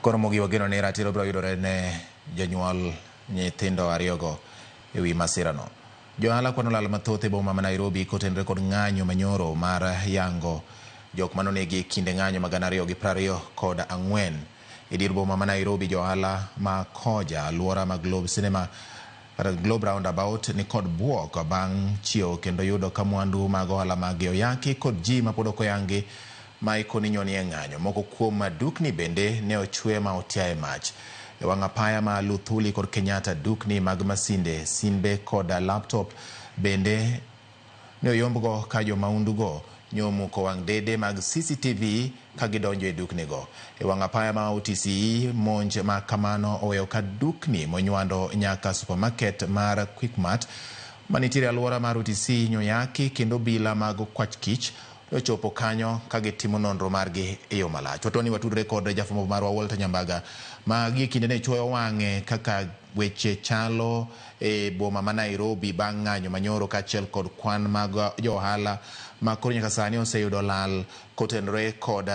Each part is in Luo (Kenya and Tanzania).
Koro mogi wageno ni ratiro biro yudore ne jonyuol nyithindo ariyogo e wi masirano. Johala kwano lal mathoth e boma ma Nairobi kotenore kod ng'anyo manyoro mar yango jok manonegi e kinde ng'anyo ma 2024. E dier boma ma Nairobi, johala ma koja alwora ma Globe Cinema kata Globe Roundabout ni kod buok bang' chiewo kendo yudo ka mwandu mag ohala maggi oyaki kod ji mapod ok oyangi ma ikoni nyoni e ng'anyo. Moko kuom dukni bende ne ochwe ma otia e mach. E wang' apaya ma Luthuli kod Kenyatta, dukni mag masinde, simbe kod laptop bende ne oyombgo ka jomaundugo nyomuko wang' dede mag CCTV ka gidonjo e duknigo. E wang' apaya ma OTCE, monj ma kamano oweyo ka dukni monywando nyaka supermarket mar Quickmart manitiere e alwora mar OTC nyoyaki kendo obila mag kwach kich ochopo kanyo ka gitimo nonro margi e yo malach. Watoni watudre kod jafwambo marwa Walter Nyambaga ma gie kinde ne chuoyo wang'e kaka weche chalo e boma ma Nairobi bang' ng'anyo manyoro kaachiel kod kwan mag jo ohala ma koro nyaka sani oseyudo lal kotenore kod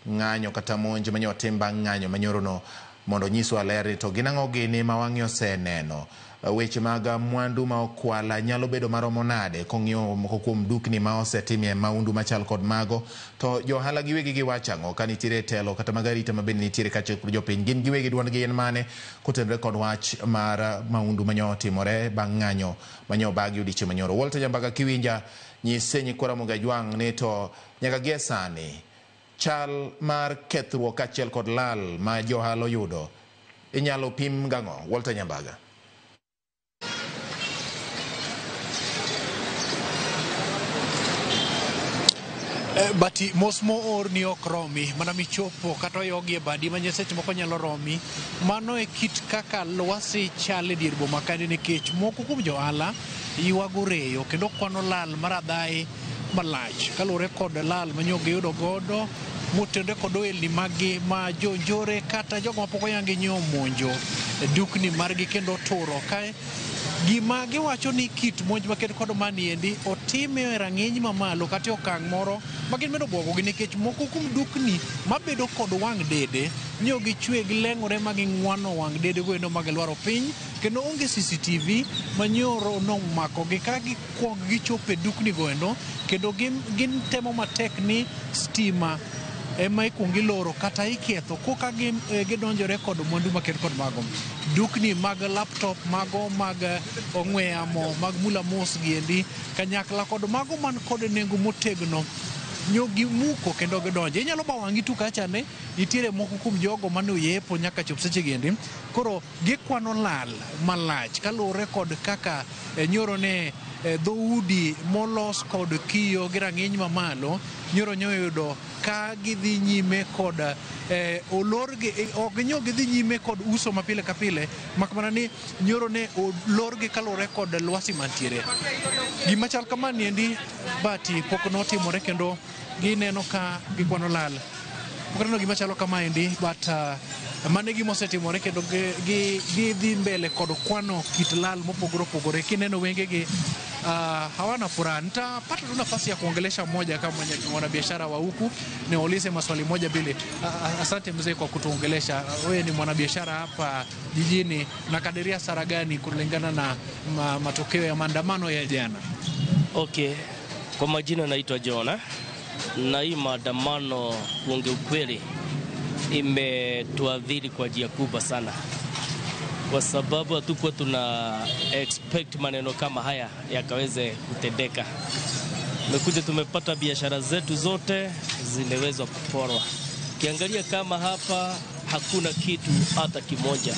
ng'anyo kata monj mane otim bang' ng'anyo manyorono mondo onyiswa ler ni to gin ang'o gini ma wang'e oseneno. Weche mag mwandu ma okwala nyalo bedo maromo nade kong'iyo moko kuom dukni ma osetimie maundu machal kod mago, to jo ohala giwegi giwacho ang'o ka nitiere telo kata mag arita ma bende nitiere kaachiel kod jopiny, gin giwegi duondgi en mane kotenore kod wach mar maundu manyo otimore bang' ng'anyo manyo obagi odiochieng' manyoro. Walter Nyambaga, kiwinja nyise nyikwa Ramogi Ajwang' ni to nyaka gie sani chal mar kethruok kaachiel kod lal ma jo ohala oyudo inyalo pim gang'o? Walter Nyambaga. Bati mos moor ni ok romi mana michopo kata oyogi e badi ma seche moko nyalo romi. Mano e kit kaka lwasi chal e dier boma kaendi, nikech moko kuom jo ohala ywago reyo kendo kwano lal mar adhaye malach kaluwore kod lal manyo giyudo godo motenore kod ohelni maggi ma jonjore kata jogo mapok oyangi nyo monjo dukni margi kendo turo kae. Gima giwacho ni kit monj maked kod mani endi otime e rang'iny mamalo kata e okang' moro ma gin bende obwogogi, nikech moko kuom dukni mabedo kod wang' dede nyo gichwe gileng'ore ma ging'wano wang' dede go endo ma gilwaro piny, kendo onge CCTV manyoro nomakogi ka gikuong gichopo e dukni go endo, kendo gin temo matek ni stima ema ikuong iloro kata iketho koka gidonjore kod mwandu maked kod mago. Dukni mag laptop, mago mag ong'we yamo, mag mula mos giendi kanyakla kod mago man kod nengo motegno nyo gimuko kendo gidonjo. Inyalo ba wang'i tu kacha ne nitiere moko kuom jogo mane oyepo nyaka chop seche giendi. Koro gikwano lal malach kaluwore kod kaka nyoro ne dhoudi molos kod kiyo gi rang'iny mamalo nyoro nyoyudo ka gidhi nyime kod olorgi, ok nyo gidhi nyime kod uso mapile ka pile, mak mana ni nyoro ne olorgi kaluwore kod lwasi mantiere. Gima chal kama niendi bati pok notimore kendo gineno ka gikwano lal. Pok aneno gima chalo kama endi, but mano e gima osetimore kendo gidhi mbele kod kwano kit lal mopogore opogore. Kineno wengegi hawana furaha. Nitapata tu nafasi ya kuongelesha mmoja kama mwanabiashara wa huku niwaulize maswali moja mbili. Asante mzee kwa kutuongelesha. Wewe ni mwanabiashara hapa jijini, unakadiria hasara gani kulingana na matokeo ya maandamano ya jana? Okay, kwa majina naitwa Jona, na hii maandamano kuongea ukweli imetuadhiri kwa njia kubwa sana, kwa sababu hatukuwa tuna expect maneno kama haya yakaweze kutendeka. Tumekuja tumepata biashara zetu zote zimeweza kuporwa. Ukiangalia kama hapa hakuna kitu hata kimoja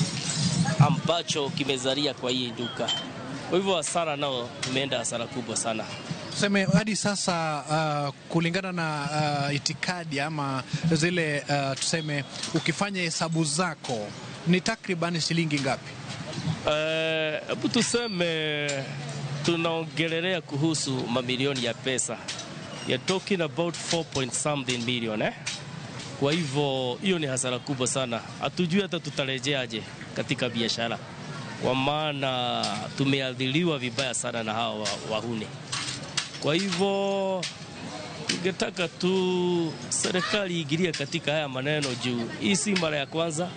ambacho kimezalia kwa hii duka. Kwa hivyo hasara nao tumeenda hasara kubwa sana. Tuseme hadi sasa kulingana na itikadi ama zile tuseme ukifanya hesabu zako ni takriban shilingi ngapi? Hebu tuseme tunaongelelea kuhusu mamilioni ya pesa. We are talking about 4 point something million, eh? Kwa hivyo hiyo ni hasara kubwa sana. Hatujui hata tutarejeaje katika biashara, kwa maana tumeadhiriwa vibaya sana na hawa wahuni. Kwa hivyo Tungetaka tu serikali iingilie katika haya maneno juu hii si mara ya kwanza.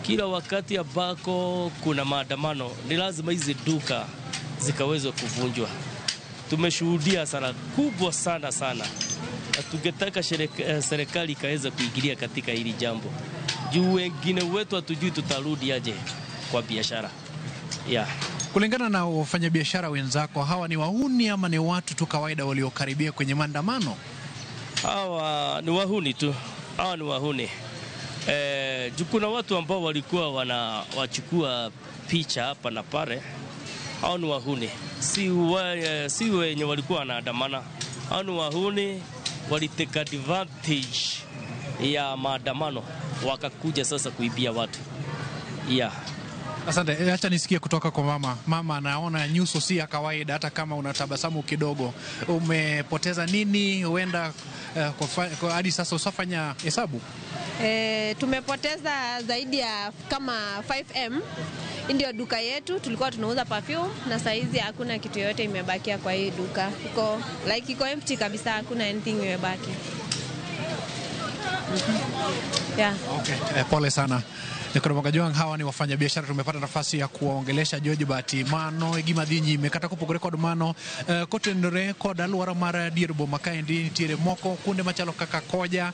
Kila wakati ambako kuna maandamano ni lazima hizi duka zikaweze kuvunjwa. Tumeshuhudia hasara kubwa sana sana, na tungetaka serikali ikaweza kuingilia katika hili jambo juu wengine wetu hatujui tutarudi aje kwa biashara yeah. Kulingana na wafanyabiashara wenzako, hawa ni wahuni ama ni watu tu kawaida waliokaribia kwenye maandamano? Hawa ni wahuni tu, hawa ni wahuni. Juu kuna watu ambao walikuwa wanawachukua picha hapa na pale. Hao ni wahuni, si wenye walikuwa wanaandamana. Hao ni wahuni, walitake advantage ya maandamano wakakuja sasa kuibia watu yeah. Asante, acha nisikie kutoka kwa mama. Mama, naona nyuso si ya kawaida, hata kama unatabasamu kidogo. Umepoteza nini? Huenda kwa hadi sasa usafanya hesabu? Tumepoteza zaidi ya kama 5M. Hii ndio duka yetu, tulikuwa tunauza perfume na saizi hakuna kitu yoyote imebakia kwa hii duka. Iko like iko empty kabisa, hakuna anything imebaki. Yeah. Okay. Pole sana. Nikoro Juang, hawa ni wafanyabiashara tumepata nafasi ya kuwaongelesha George Bati mano e gima dhi nyime kata kopogore kod mano kotenore kod alwora mar dier boma kaendi nitiere moko kuonde machalo kaka Koja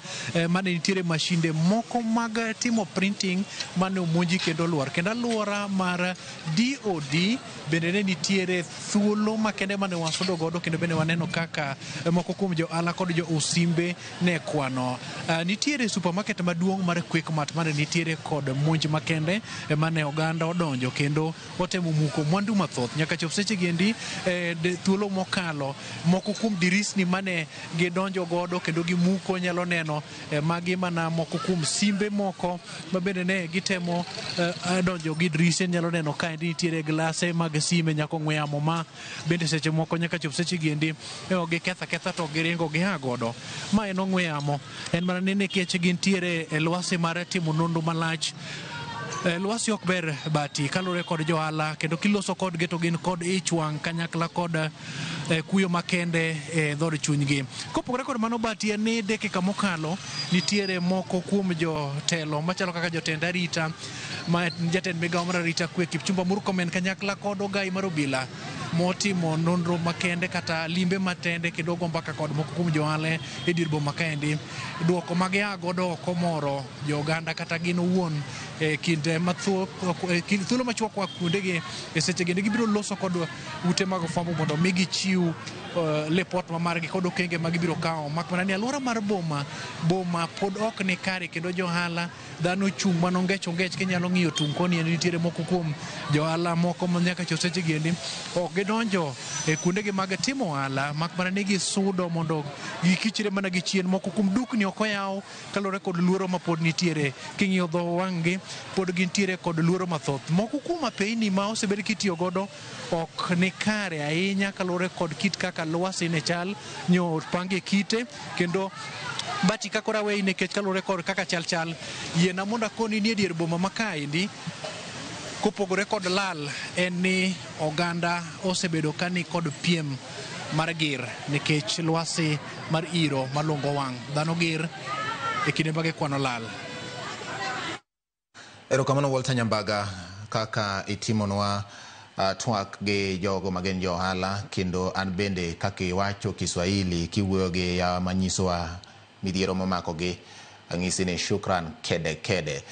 mane nitiere mashinde moko mag timo printing mane omonji kendo olwar kendo alwora mar DOD bende ne nitiere thuolo makende mane wasudo godo kendo bende waneno kaka moko kuom jo ohala kod jo usimbe ne kwano. Nitiere supermarket maduong' mar Quickmart mane nitiere kod monj makende mane oganda odonjo kendo otemo muko mwandu mathoth nyaka chop seche giendi thuolo mokalo moko kuom dirisni mane gidonjo godo kendo gimuko nyalo neno magi mana moko kuom simbe moko mabende ne gitemo donjo gi dirise nyalo neno kaendi nitiere glase mag sime nyaka ong'we yamo ma bende seche moko nyaka chop seche giendi giketho aketha to giringo gia godo. Ma en ong'we yamo en mana ni nikech gintiere e lwasi mar timo nonro malach. Lwasi ok ber Bati kaluwore kod johala kendo kiloso kodgi to gin kod ich wang' kanyakla kod kuyo makende e dhod chunygi. Kopogore kod mano Bati en ni dakika mokalo nitiere moko kuom jotelo machalo kaka jotend arita ma jatend migawo mar arita kwe Kipchumba Murkomen kanyakla kod ogai mar obila motimo nonro makende kata limbe matende kendo go mbaka kod moko kuom johala e dier boma kaendi. Duoko ma gia godo ok omoro jo oganda kata gin owuon e kinde mathoth thuolo machuok wa kuondegi e seche giendi gibiro loso kod ute mag fwambo mondo mi gichiw lipot ma margi kod okenge ma gibiro kawo mak mana ni alwora mar boma boma pod ok ni kare kendo johala dhano chung' mana ongech ongech kinyalo ng'iyo tung' koni nitiere moko kuom johala moko ma nyaka chop seche giendi ok gidonjo e kuondegi mag timo ohala mak mana ni gisudo mondo gikichre mana gi chien moko kuom dukni ok oyaw kaluwore kod luoro ma pod nitiere king'iyo dho wang'gi pod gintiere kod luoro mathoth. Moko kuom apeyni ma osebed kitiyo godo ok ni kare ahinya kaluwore kod kit kaka lwasi ne chal nyo pange kite kendo Bati kakora weyi nikech kaluwore kod kaka chal chal yiena mondo akoni ni e dier boma ma kaendi kopogore kod lal en ni oganda osebedo ka ni kod piem mar ger nikech lwasi mar iro malungo wang' dhano ger e kinde ma gikwano lal. Erokamano Walter Nyambaga kaka itimonwa twak gi jogo magin jo ohala kendo an bende kaka iwacho Kiswahili kiwuoyo gi yawa manyisowa midhiero momakogi ang'isi ni shukran kede kede.